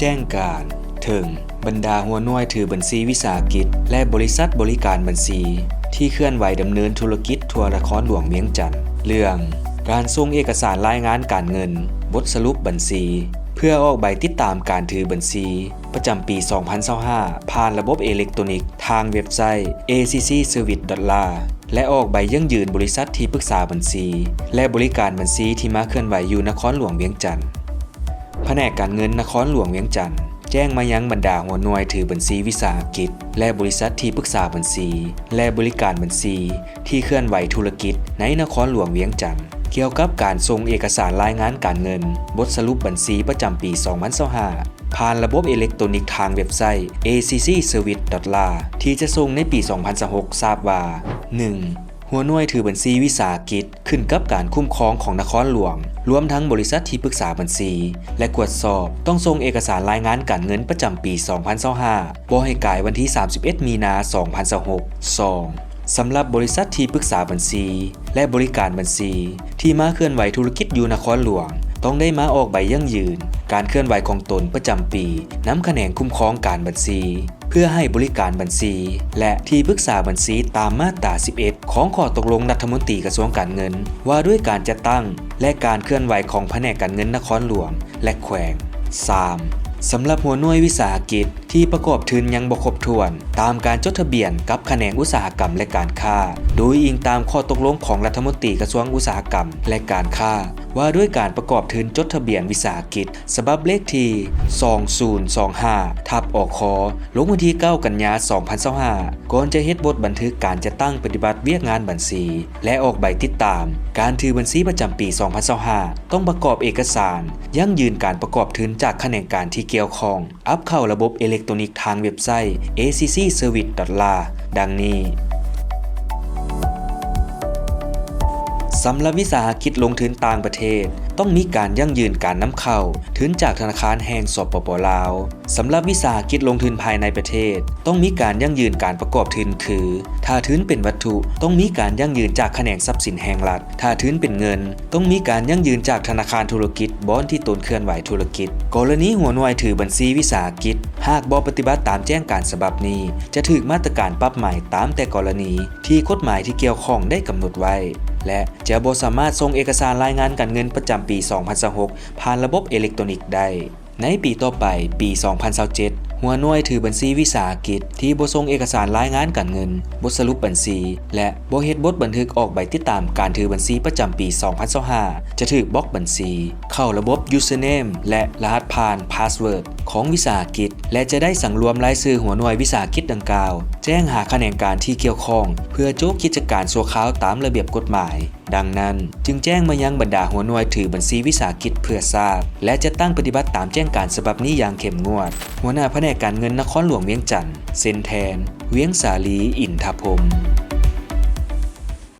ແຈ້ງການເຖິງບັນດາຫົວໜ່ວຍຖືບັນຊີວິສາຫະກິດ ແລະ ບໍລິສັດບໍລິການບັນຊີ ທີ່ເຄື່ອນໄຫວດຳເນີນທຸລະກິດທົ່ວນະຄອນຫຼວງວຽງຈັນ ເລື່ອງການສົ່ງເອກະສານລາຍງານການເງິນ, ບົດສະຫຼຸບບັນຊີ ເພື່ອອອກໃບຕິດຕາມການຖືບັນຊີປະຈຳປີສອງພັນຊາວຫ້າ ຜ່ານລະບົບເອເລັກໂຕນິກທາງເວັບໄຊ ເອຊີຊີເຊີວິດດອດລາ ແລະ ອອກໃບຢັ້ງຢືນບໍລິສັດທີ່ປຶກສາບັນຊີ ແລະ ບໍລິການບັນຊີທີ່ມາເຄື່ອນໄຫວຢູ່ນະຄອນຫຼວງວຽງຈັນ. ພະແນກການເງິນນະຄອນຫຼວງວຽງຈັນ ແຈ້ງມາຍັງບັນດາຫົວໜ່ວຍຖືບັນຊີວິສາຫະກິດ ແລະ ບໍລິສັດທີ່ປຶກສາບັນຊີ ແລະ ບໍລິການບັນຊີ ທີ່ເຄື່ອນໄຫວທຸລະກິດໃນນະຄອນຫຼວງວຽງຈັນ ກ່ຽວກັບການສົ່ງເອກະສານລາຍງານການເງິນ, ບົດສະຫຼຸບບັນຊີປະຈຳປີສອງພັນຊາວຫ້າ ຜ່ານລະບົບເອເລັກໂຕນິກທາງເວັບໄຊ ເອຊີຊີເຊີວິດດອດລາ ທີ່ຈະສົ່ງໃນປີສອງພັນຊາວຫົກ ຊາບວ່າ ໜຶ່ງ ຫົວໜ່ວຍຖືບັນຊີວິສາຫະກິດ ຂຶ້ນກັບການຄຸ້ມຄອງຂອງນະຄອນຫຼວງ ລວມທັງບໍລິສັດທີ່ປຶກສາບັນຊີ ແລະ ກວດສອບ ຕ້ອງສົ່ງເອກະສານລາຍງານການເງິນປະຈຳປີສອງພັນຊາວຫ້າ ບໍ່ໃຫ້ກາຍວັນທີສາມສິບເອັດ ມີນາ ສອງພັນຊາວຫົກ. ສອງ ສຳລັບບໍລິສັດທີ່ປຶກສາບັນຊີ ແລະ ບໍລິການບັນຊີ ທີ່ມາເຄື່ອນໄຫວທຸລະກິດຢູ່ນະຄອນຫຼວງ ຕ້ອງໄດ້ມາອອກໃບຢັ້ງຢືນການເຄື່ອນໄຫວຂອງຕົນປະຈຳປີ ນຳຂະແໜງຄຸ້ມຄອງການບັນຊີ ເພື່ອໃຫ້ບໍລິການບັນຊີ ແລະ ທີ່ປຶກສາບັນຊີ ຕາມມາດຕາສິບເອັດ ຂອງຂໍ້ຕົກລົງລັດຖະມົນຕີກະຊວງການເງິນ ວ່າດ້ວຍການຈັດຕັ້ງ ແລະ ການເຄື່ອນໄຫວຂອງພະແນກການເງິນນະຄອນຫຼວງ ແລະ ແຂວງ. ສາມ ສຳລັບຫົວໜ່ວຍວິສາຫະກິດທີ່ປະກອບທຶນຍັງບໍ່ຄົບຖ້ວນ ຕາມການຈົດທະບຽນກັບຂະແໜງອຸດສາຫະກຳ ແລະ ການຄ້າ ໂດຍອີງຕາມຂໍ້ຕົກລົງຂອງລັດຖະມົນຕີກະຊວງອຸດສາຫະກຳ ແລະ ການຄ້າ ວ່າດ້ວຍການປະກອບທຶນຈົດທະບຽນວິສາຫະກິດ ສະບັບເລກທີສອງສູນສອງຫ້າ ທັບ ອຄ ລົງວັນທີເກົ້າ ກັນຍາ ສອງພັນຊາວຫ້າ ກ່ອນຈະເຮັດບົດບັນທຶກການຈັດຕັ້ງປະຕິບັດວຽກງານບັນຊີ ແລະ ອອກໃບຕິດຕາມການຖືບັນຊີປະຈຳປີສອງພັນຊາວຫ້າ ຕ້ອງປະກອບເອກະສານຢັ້ງຢືນການປະກອບທຶນຈາກຂະແໜງການທີ່ກ່ຽວຂ້ອງ ອັບເຂົ້າລະບົບເອເລັກໂຕນິກທາງເວັບໄຊ ເອຊີຊີເຊີວິດດອດລາ ດັ່ງນີ້. ສຳລັບວິສາຫະກິດລົງທຶນຕ່າງປະເທດ ຕ້ອງມີການຢັ້ງຢືນການນຳເຂົ້າທຶນຈາກທະນາຄານແຫ່ງ ສປປ ລາວ. ສຳລັບວິສາຫະກິດລົງທຶນພາຍໃນປະເທດ ຕ້ອງມີການຢັ້ງຢືນການປະກອບທຶນ ຄື ຖ້າທຶນເປັນວັດຖຸ ຕ້ອງມີການຢັ້ງຢືນຈາກຂະແໜງຊັບສິນແຫ່ງລັດ, ຖ້າທຶນເປັນເງິນ ຕ້ອງມີການຢັ້ງຢືນຈາກທະນາຄານທຸລະກິດບ່ອນທີ່ຕົນເຄື່ອນໄຫວທຸລະກິດ. ກໍລະນີຫົວໜ່ວຍຖືບັນຊີວິສາຫະກິດ ຫາກບໍ່ປະຕິບັດຕາມແຈ້ງການສະບັບນີ້ ຈະຖືກມາດຕະການປັບໃໝຕາມແຕ່ກໍລະນີທີ່ກົດໝາຍທີ່ກ່ຽວຂ້ອງໄດ້ກຳນົດໄວ້ ແລະ ຈະບໍ່ສາມາດສົ່ງເອກະສານລາຍງານການເງິນປະຈຳປີສອງພັນຊາວຫົກ ຜ່ານລະບົບເອເລັກໂຕນິກໄດ້. ໃນປີຕໍ່ໄປ, ປີສອງພັນຊາວເຈັດ ຫົວໜ່ວຍຖືບັນຊີວິສາຫະກິດທີ່ບໍ່ສົ່ງເອກະສານລາຍງານການເງິນ, ບົດສະຫຼຸບບັນຊີ ແລະ ບໍ່ເຮັດບົດບັນທຶກອອກໃບຕິດຕາມການຖືບັນຊີປະຈຳປີສອງພັນຊາວຫ້າ ຈະຖືກບລັອກບັນຊີ, ເຂົ້າລະບົບ username ແລະ ລະຫັດຜ່ານ password ຂອງວິສາຫະກິດ ແລະ ຈະໄດ້ສັງລວມລາຍຊື່ຫົວໜ່ວຍວິສາຫະກິດດັ່ງກ່າວ ແຈ້ງຫາຂະແໜງການທີ່ກ່ຽວຂ້ອງ ເພື່ອໂຈະກິດຈະການຊົ່ວຄາວຕາມລະບຽບກົດໝາຍ. ດັ່ງນັ້ນ, ຈຶ່ງແຈ້ງມາຍັງບັນດາຫົວໜ່ວຍຖືບັນຊີວິສາຫະກິດເພື່ອຊາບ ແລະ ຈັດຕັ້ງປະຕິບັດຕາມແຈ້ງການສະບັບນີ້ຢ່າງເຂັ້ມງວດ. ຫົວໜ້າພະແນກການເງິນນະຄອນຫຼວງວຽງຈັນ ເຊັນແທນ ວຽງສາລີ ອິນທະພົມ.